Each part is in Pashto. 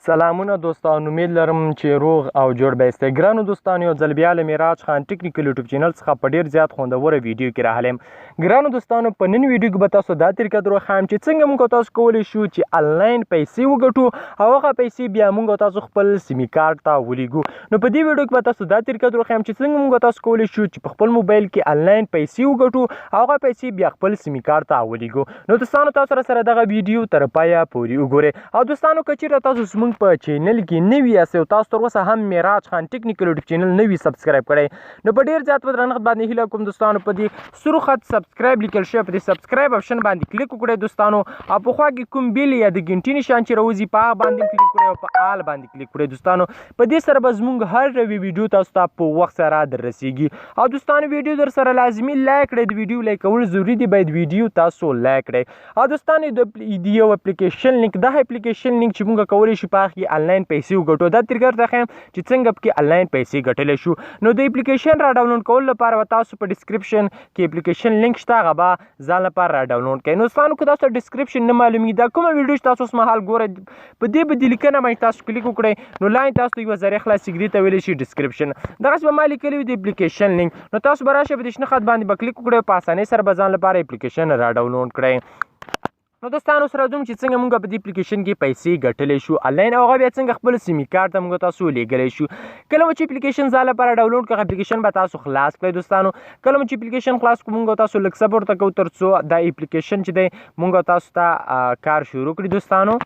سلامونه دوستانو، امید لرم چې روغ او جوړ به یاست. ګرانو دوستانو، یو ځل بیا له میراج خان ټیکنیکل یوټیوب چینل څخه په ډیر زیات خوندوره ویډیو کې راغلم. ګرانو دوستانو، په نن ویډیو کې به تاسو دا طریقه دروښایم چې څنګه موږ تاسو کولی شو چې انلاین پیسې وګټو او هغه پیسې بیا موږ تاسو خپل سیمي کارت ته ولیږو. نو په دې ویډیو کې به تاسو دا طریقه دروښایم چې څنګه موږ تاسو کولی شو چې په خپل موبایل کې انلاین پیسې وګټو او هغه پیسې بیا خپل سیمي کارت ته ولیږو. نو دوستانو، تاسو سره دغه ویډیو تر پایه پورې وګورئ. او دوستانو، که چیرته تاسو زموږ په چینل کې نوي یاست او تاسو تر اوسه هم میراج خان ټیکنیکل یوټیوب چینل نه وي subscribe کړی، نو په ډیر زیات درنښت باندې هیله کوم دوستانو، په دې سور خط subscribe لیکل شوی، په دې subscribe option باندې کلیک وکړئ دوستانو، او په خوا کې کوم bell یا د ګنټي نشان چې راوځي په هغه باندې کلیک کړئ او په all باندې کلیک کړئ دوستانو. په دې سره به زموږ هر نوې ویډیو تاسو ته په وخت سره در رسیږي. او دوستانو، ویډیو در سره لازمي لایک کړئ، د ویډیو لایک کول ضروري دي، باید ویډیو تاسو لایک کړئ. او دوستانو، د یو اپلیکیشن لینک، دا اپلیکیشن لینک چې موږ کولی شو په هغه کې انلاین پیسې وګټو، دا طریقه درته ښیم چې څنګه پکې انلاین پیسې ګټلی شو. نو د اپلیکیشن را ډاونلوډ کولو لپاره به تاسو په description کې اپلیکیشن لینک شته، هغه به ځان لپاره را ډاونلوډ کړئ. نو دوستانو، که تاسو description نه معلومیږي، دا کومه ویډیو چې تاسو اوس مهال ګورئ، په دې به د لیکنه باندې تاسو کلیک وکړئ، نو لاندې تاسو یوه ذریعه خلاصېږي، دې ته ویلی شي description. دغسې به ما لیکلي وي د اپلیکیشن لینک، نو تاسو به راشئ په دې شنه خط باندې به کلیک وکړئ، په اسانۍ سره به ځان لپاره اپلیکیشن را ډاونلوډ کړئ. نو دوستانو، سره ځم چې څنګه موږ په دې اپلیکیشن کې پیسې ګټلی شو انلاین او هغه بیا څنګه خپل سیمي کارت ته موږ تاسو لیږلی شو. کله مو چې اپلیکیشن ځان لپاره ډاونلوډ کړ، اپلیکیشن به تاسو خلاص کړئ دوستانو. کله مو چې اپلیکیشن خلاص کړو، موږ تاسو لږ صبر ورته کوو تر څو دا اپلیکیشن چې دی موږ تاسو ته کار شروع کړي دوستانو.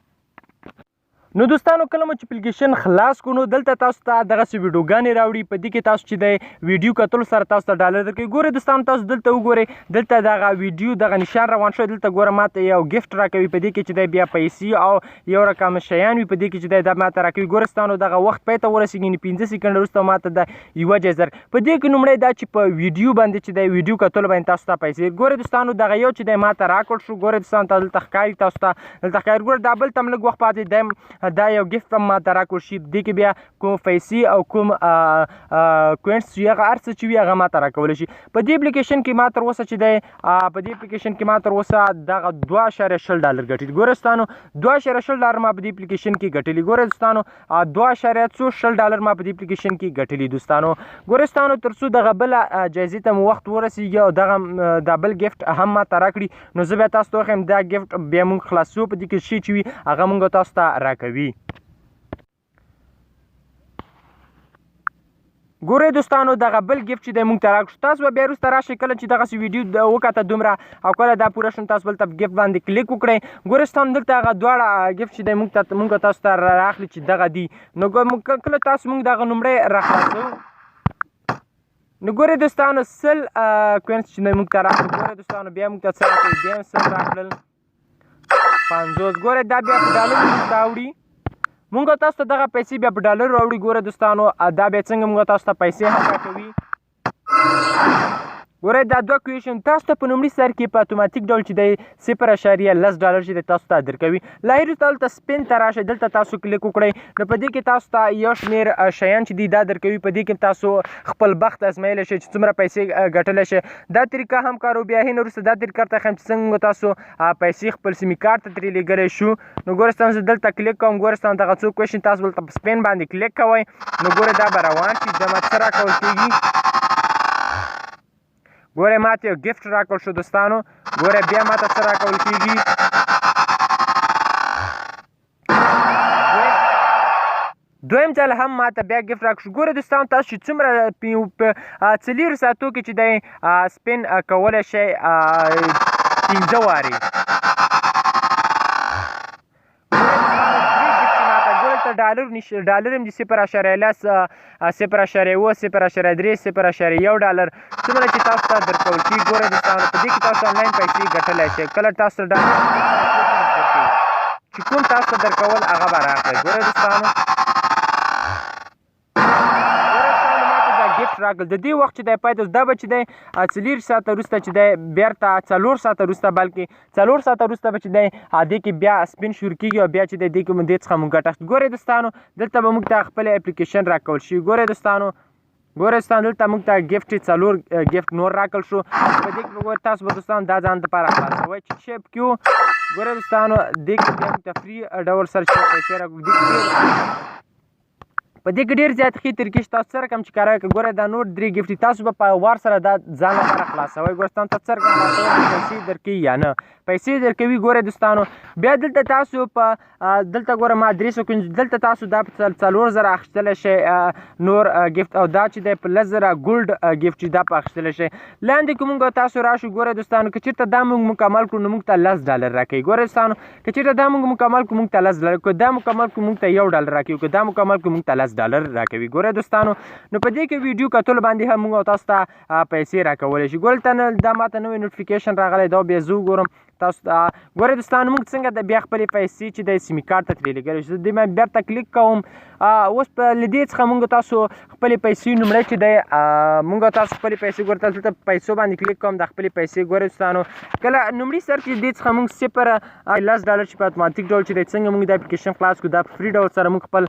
نو دوستانو، کله مو چې اپلیکیشن خلاص کړو، نو دلته تاسو ته دغسې ویډیوګانې راوړي. په دې کې تاسو چې دی ویډیو کتلو سره تاسو ته ډالر درکوي. ګورئ دوستانو، تاسو دلته وګورئ، دلته دغه ویډیو دغه نشان روان شوی، دلته ګوره ماته یو gift راکوي. په دې کې چې دی بیا پیسې او یو رقم شیان وي په دې کې چې دی دا ماته راکوي. ګوره دوستانو، دغه وخت پای ته ورسېږي، یعنې 5 سیکنډ وروسته ماته دا یوه جایزه. په دې کې لومړی دا چې په ویډیو باندې چې دی ویډیو کتلو باندې تاسو ته پیسې. ګورئ دوستانو، دغه یو چې دی ماته راکړ شو. ګورئ دوستانو، تاسو دلته ښکاري، تاسو ته دلته ښکاري. ګوره دا بل ته هم لږ وخت پاتې دی، دا یو gift هم ماته راکړ شي. دې کې بیا کوم پیسې او کوم coins چې هغه هر څه چې وي هغه ماته راکولی شي. په دې اپلیکیشن کې ما تر اوسه چې دی، په دې اپلیکیشن کې ما تر اوسه دغه 2.20 ډالر ګټلي. ګوره دوستانو، 2.20 ډالر ما په دې اپلیکیشن کې ګټلي. ګوره دوستانو، دوه اعشاریه څو شل ډالر ما په دې اپلیکیشن کې ګټلي دوستانو. ګوره دوستانو، تر څو دغه بله جایزې ته مو وخت ورسیږي او دغه دا بل gift هم ماته راکړي، نو زه بیا تاسو ته وښیم دا gift بیا موږ خلاصو، په دې کې شی چې وي هغه موږ تاسو ته راکوي. ګورئ دوستانو، دغه بل gift چې دی موږ ته راکړو، تاسو به بیا وروسته راشئ کله چې دغسې ویډیو وکته دومره او کله دا پوره شو، تاسو بل ته gift باندې کلیک وکړئ. ګورئ دوستانو، دلته هغه دواړه gift چې دی موږ تاسو ته راخلي چې دغه دي. نو کله تاسو موږ دغه نومړی راخلاصو، نو ګورئ دوستانو، 100 coins چې دی موږ ته راکړل. ګورئ دوستانو، بیا موږ ته څه راکړل؟ بیا 100 راکړل، 50. ګورئ دا بیا په ډالرو موږ ته اوړي، مونږ تاسو ته دغه پیسې بیا په ډالر راوړي. ګوره دوستانو، دا بیا څنګه مونږ تاسو ته پیسې هم راکوي. ګوره دا دوه question تاسو ته په لومړي سر کې په اتوماتیک ډول چې دی 0.10 ډالر چې دی تاسو ته درکوي. له وروسته دلته spin ته راشئ، دلته تاسو کلیک وکړئ، نو په دې کې تاسو ته یو شمېر شیان چې دی دا درکوي. په دې کې تاسو خپل بخت ازمیلی شئ چې څومره پیسې ګټلی شئ. دا طریقه هم کارو. بیا هین وروسته دا طریقه درته ښیم چې څنګه تاسو پیسې خپل سیمي کارت ته ترې لېږلی شو. نو ګوره ستاسو زه دلته کلیک کوم. ګوره ستاسو دغه څو question تاسو دلته په spin باندې کلیک کوئ، نو ګوره دا به روان شي. دا ما څه راکول کېږي؟ ګوره ماته یو gift راکړ شو دوستانو. ګوره بیا ماته څه راکول کېږي؟ دویم ځل هم ماته بیا gift راکړ شو. ګوره دوستانو، تاسو چې څومره په 4 ساعتو کې چې دی spin کولی شئ 5 وارې. ډالر نش، ډالر هم دي 0.10، 0.7، 0.3، 0.1 ډالر څومره چې تاسو ته درکول کېږي. ګوره دوستانو، په دې کې تاسو انلاین پیسې ګټلی شئ. کله تاسو ته ډالر چې کوم تاسو ته درکول هغه به راخلئ. ګوره دوستانو، ماته دا gift راکړل. د دې وخت چې دی پای ته دا به چې دی 4 ساعته وروسته چې دی بیرته 4 ساعته وروسته، بلکې 4 ساعته وروسته به چې دی دې کې بیا spin شروع کېږي او بیا چې دی دې کې مونږ دې څخه مونږ ګټه اخلو. ګورئ دوستانو، دلته به موږ ته خپل اپلیکیشن راکول شي. ګورئ دوستانو، ګوره دوستان دلته موږ ته gift څلور gift نور راکړل شو. په دې کې به ګوره تاسو به دوستان دا ځان دپاره خلاصوئ چې څه پکې وو. ګوره دوستانو دې کې بیا موږ ته free ډول سره چې پیسې راکړو. دې کې په دې کې ډېر زیات ښې طریقې شته، تاسو څه رقم چې کاروئ. که ګوره دا نور درې gift تاسو به په وار سره دا ځان لپاره خلاصوئ. ګوره دوستان تاسو څه رقم خلاصوئ، پیسې درکوي یا نه پیسې درکوي. ګوره دوستانو بیا دلته تاسو په دلته ګوره ما 350 دلته تاسو دا په 4000 اخیستلی شئ نور gift، او دا چې دی په 10000 gold gift چې دا په اخیستلی شئ. لاندې که موږ تاسو راشو ګوره دوستانو که چېرته دا موږ مکمل کړو نو موږ ته 10 ډالر راکوي. ګوره دوستانو که چېرته دا موږ مکمل کړو موږ ته 10 ډالر، که دا مکمل کړو موږ ته 1 ډالر راکوي، که دا مکمل کړو موږ ته 10 ډالر راکوي. ګوره دوستانو نو په دې کې ویډیو کتلو باندې هم موږ تاسو ته پیسې راکولی شي. ګوره دلته دا ماته نوی notification راغلی دا بیا زه وګورم تاسو ته. ګوره دوستانو موږ څنګه د بیا خپلې پیسې چې د سیم کارت ته ترې لېږلی شو، دې باندې بیرته کلیک کوم. اوس په له دې څخه موږ تاسو خپلې پیسې نومړی چې دی موږ تاسو خپلې پیسې ګوره تاسو دلته پیسو باندې کلیک کوم د خپلې پیسې. ګوره دوستانو کله نومړي سر کې دې څخه موږ 0.10 ډالر چې په اتوماتیک ډول چې دی څنګه موږ د اپلیکیشن خلاص کړو دا په free ډول سره موږ خپل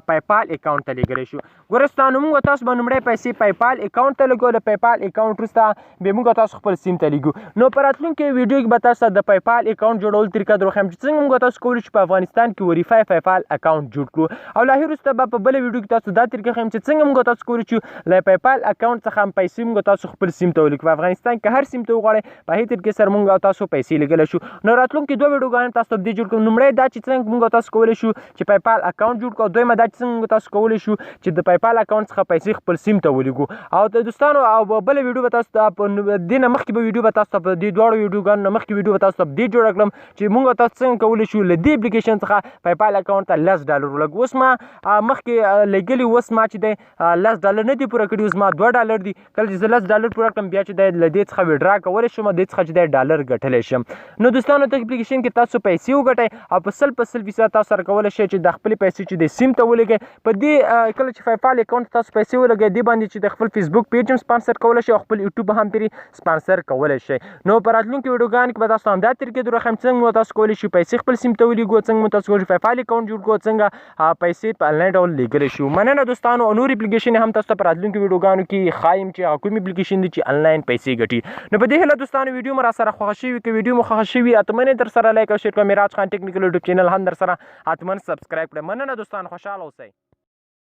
PayPal account ته لېږلی شو. ګوره دوستانو موږ تاسو به نومړی پیسې PayPal account ته لګو، د PayPal account وروسته بیا موږ تاسو خپل سیم ته لېږو. نو په راتلونکې ویډیو کې به تاسو ته د PayPal account جوړولو طریقه در وښیم چې څنګه موږ تاسو کولی شو په افغانستان کې verify PayPal account جوړ کړو. او له هغې وروسته به په بله ویډیو کې تاسو دا طریقه ښیم چې څنګه موږ تاسو کولی شو له PayPal account څخه هم پیسې موږ تاسو خپل سیم ته ولیږو. په افغانستان کې هر سیم ته وغواړئ په هغې طریقې سره موږ تاسو پیسې لېږلی شو. نو راتلونکې دوه ویډیوګانې تاسو ته دې جوړ کړم. لومړی دا چې څنګه موږ تاسو کولی شو چې PayPal account جوړ کړو، او دویمه دا چې څنګه موږ تاسو کولی شو چې د PayPal account څخه پیسې خپل سیم ته ولیږو. او د دوستانو او بله ویډیو به تاسو ته په دې نه مخکې به ویډیو به تاسو ته په دې دواړو ویډیوګانو نه مخکې ویډیو به تاسو ته دې جوړه کړم چې موږ تاسو څنګه کولی شو له دې اپلیکیشن څخه PayPal account ته 10 ډالر ولګو. اوس ما مخکې لګلي، اوس ما چې دی 10 ډالر نه دي پوره کړي، اوس ما 2 ډالر دي. کله چې زه 10 ډالر پوره کړم بیا چې دی له دې څخه withdraw کولی شم، دې څخه چې دی ډالر ګټلی شم. نو دوستانو ته اپلیکیشن کې تاسو پیسې وګټئ او په 100% تاسو سره کولی شئ چې د خپلې پیسې چې دی سیم ته ولېږئ. په دې کله چې PayPal account تاسو پیسې ولګئ دې باندې چې د خپل فیسبوک page هم سپانسر کولی شئ او خپل یوټیوب هم پرې سپانسر کولی شئ. نو په راتلونکي ویډیوګانو کې به تاسو همدا طریقې در وښیم څنګه مو تاسو کولی شو پیسې خپل سیم ته ولیږو، څنګه مو تاسو کولی شو PayPal account جوړ کړو، څنګه پیسې په انلاین ډول لیږلی شو. مننه دوستانو. او نور اپلیکیشن هم تاسو ته په راتلونکي ویډیوګانو کې ښایم چې هغه کوم اپلیکیشن دي چې انلاین پیسې ګټي. نو په دې هیله دوستانو ویډیو مو راسره خوښه شوي، که ویډیو مو خوښه شوي حتماً یې در سره like او share کړئ. میراج خان ټیکنیکل یوټیوب چینل هم در سره حتماً subscribe کړئ. مننه دوستانو، خوشحاله اوسئ.